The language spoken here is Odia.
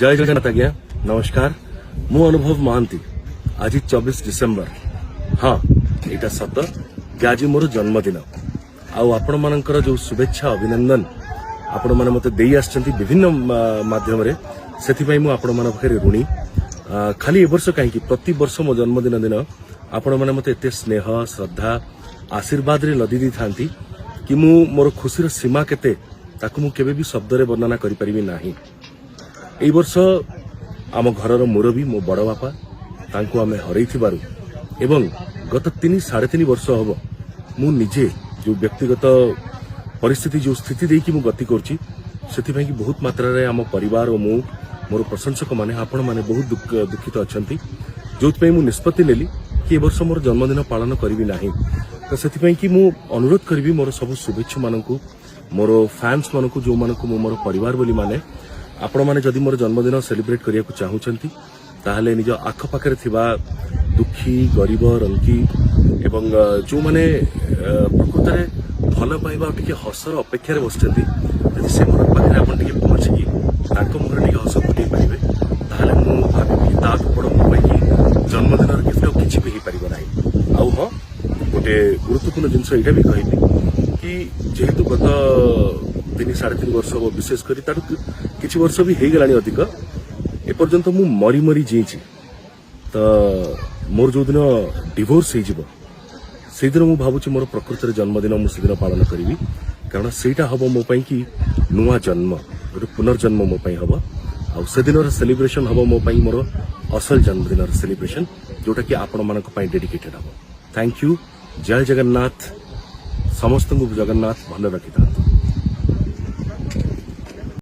ଜୟ ଜଗନ୍ନାଥ ଆଜ୍ଞା, ନମସ୍କାର। ମୁଁ ଅନୁଭବ ମହାନ୍ତି। ଆଜି 24 ଡିସେମ୍ବର। ହଁ, ଏଇଟା ସତ ଯେ ଆଜି ମୋର ଜନ୍ମଦିନ। ଆଉ ଆପଣମାନଙ୍କର ଯୋଉ ଶୁଭେଚ୍ଛା, ଅଭିନନ୍ଦନ ଆପଣମାନେ ମୋତେ ଦେଇ ଆସିଛନ୍ତି ବିଭିନ୍ନ ମାଧ୍ୟମରେ, ସେଥିପାଇଁ ମୁଁ ଆପଣମାନଙ୍କ ପାଖରେ ଋଣୀ। ଖାଲି ଏ ବର୍ଷ କାହିଁକି, ପ୍ରତିବର୍ଷ ମୋ ଜନ୍ମଦିନ ଦିନ ଆପଣମାନେ ମୋତେ ଏତେ ସ୍ନେହ, ଶ୍ରଦ୍ଧା, ଆଶୀର୍ବାଦରେ ଲଦି ଦେଇଥାନ୍ତି କି ମୁଁ ମୋର ଖୁସିର ସୀମା କେତେ, ତାକୁ ମୁଁ କେବେ ବି ଶବ୍ଦରେ ବର୍ଣ୍ଣନା କରିପାରିବି ନାହିଁ। ଏଇ ବର୍ଷ ଆମ ଘରର ମୁରବୀ, ମୋ ବଡ଼ ବାପା, ତାଙ୍କୁ ଆମେ ହରେଇଥିବାରୁ ଏବଂ ଗତ 3-3.5 ବର୍ଷ ହବ ମୁଁ ନିଜେ ଯୋଉ ବ୍ୟକ୍ତିଗତ ପରିସ୍ଥିତି, ଯୋଉ ସ୍ଥିତି ଦେଇକି ମୁଁ ଗତି କରୁଛି, ସେଥିପାଇଁ କି ବହୁତ ମାତ୍ରାରେ ଆମ ପରିବାର ଓ ମୁଁ, ମୋର ପ୍ରଶଂସକମାନେ, ଆପଣମାନେ ବହୁତ ଦୁଃଖିତ ଅଛନ୍ତି, ଯୋଉଥିପାଇଁ ମୁଁ ନିଷ୍ପତ୍ତି ନେଲି କି ଏ ବର୍ଷ ମୋର ଜନ୍ମଦିନ ପାଳନ କରିବି ନାହିଁ। ତ ସେଥିପାଇଁ କି ମୁଁ ଅନୁରୋଧ କରିବି ମୋର ସବୁ ଶୁଭେଚ୍ଛୁମାନଙ୍କୁ, ମୋର ଫ୍ୟାନ୍ସ ମାନଙ୍କୁ, ଯୋଉମାନଙ୍କୁ ମୁଁ ମୋର ପରିବାର ବୋଲି ମାନେ, ଆପଣମାନେ ଯଦି ମୋର ଜନ୍ମଦିନ ସେଲିବ୍ରେଟ୍ କରିବାକୁ ଚାହୁଁଛନ୍ତି, ତାହେଲେ ନିଜ ଆଖପାଖରେ ଥିବା ଦୁଃଖୀ, ଗରିବ, ରଙ୍କି ଏବଂ ଯୋଉମାନେ ପ୍ରକୃତରେ ଭଲ ପାଇବା ଆଉ ଟିକେ ହସର ଅପେକ୍ଷାରେ ବସିଛନ୍ତି, ଯଦି ସେମାନଙ୍କ ପାଖରେ ଆପଣ ଟିକେ ପହଞ୍ଚିକି ତାଙ୍କ ମୁହଁରେ ଟିକେ ହସ ଫୁଟେଇ ପାରିବେ, ତାହେଲେ ମୁଁ ଭାବିବି କି ତାଠୁ ବଡ଼ ମୋ ପାଇଁ କି ଜନ୍ମଦିନର ଗିଫ୍ଟ ଆଉ କିଛି ବି ହେଇପାରିବ ନାହିଁ। ଆଉ ହଁ, ଗୋଟେ ଗୁରୁତ୍ୱପୂର୍ଣ୍ଣ ଜିନିଷ ଏଇଟା ବି କହିବି କି ଯେହେତୁ ଗତ 3-3.5 ବର୍ଷ ହବ, ବିଶେଷ କରି ତାଠୁ କିଛି ବର୍ଷ ବି ହେଇଗଲାଣି ଅଧିକ, ଏପର୍ଯ୍ୟନ୍ତ ମୁଁ ମରି ମରି ଜିଇଁଛି। ତ ମୋର ଯୋଉଦିନ ଡିଭୋର୍ସ ହେଇଯିବ, ସେଇଦିନ ମୁଁ ଭାବୁଛି ମୋର ପ୍ରକୃତରେ ଜନ୍ମଦିନ ମୁଁ ସେଦିନ ପାଳନ କରିବି। କାରଣ ସେଇଟା ହବ ମୋ ପାଇଁ କି ନୂଆ ଜନ୍ମ, ଗୋଟେ ପୁନର୍ଜନ୍ମ ମୋ ପାଇଁ ହବ। ଆଉ ସେଦିନର ସେଲିବ୍ରେସନ ହବ ମୋ ପାଇଁ ମୋର ଅସଲ ଜନ୍ମଦିନର ସେଲିବ୍ରେସନ, ଯୋଉଟା କି ଆପଣମାନଙ୍କ ପାଇଁ ଡେଡିକେଟେଡ୍ ହବ। Thank you. ଜୟ ଜଗନ୍ନାଥ। ସମସ୍ତଙ୍କୁ ଜଗନ୍ନାଥ ଭଲ ରଖିଥାନ୍ତୁ।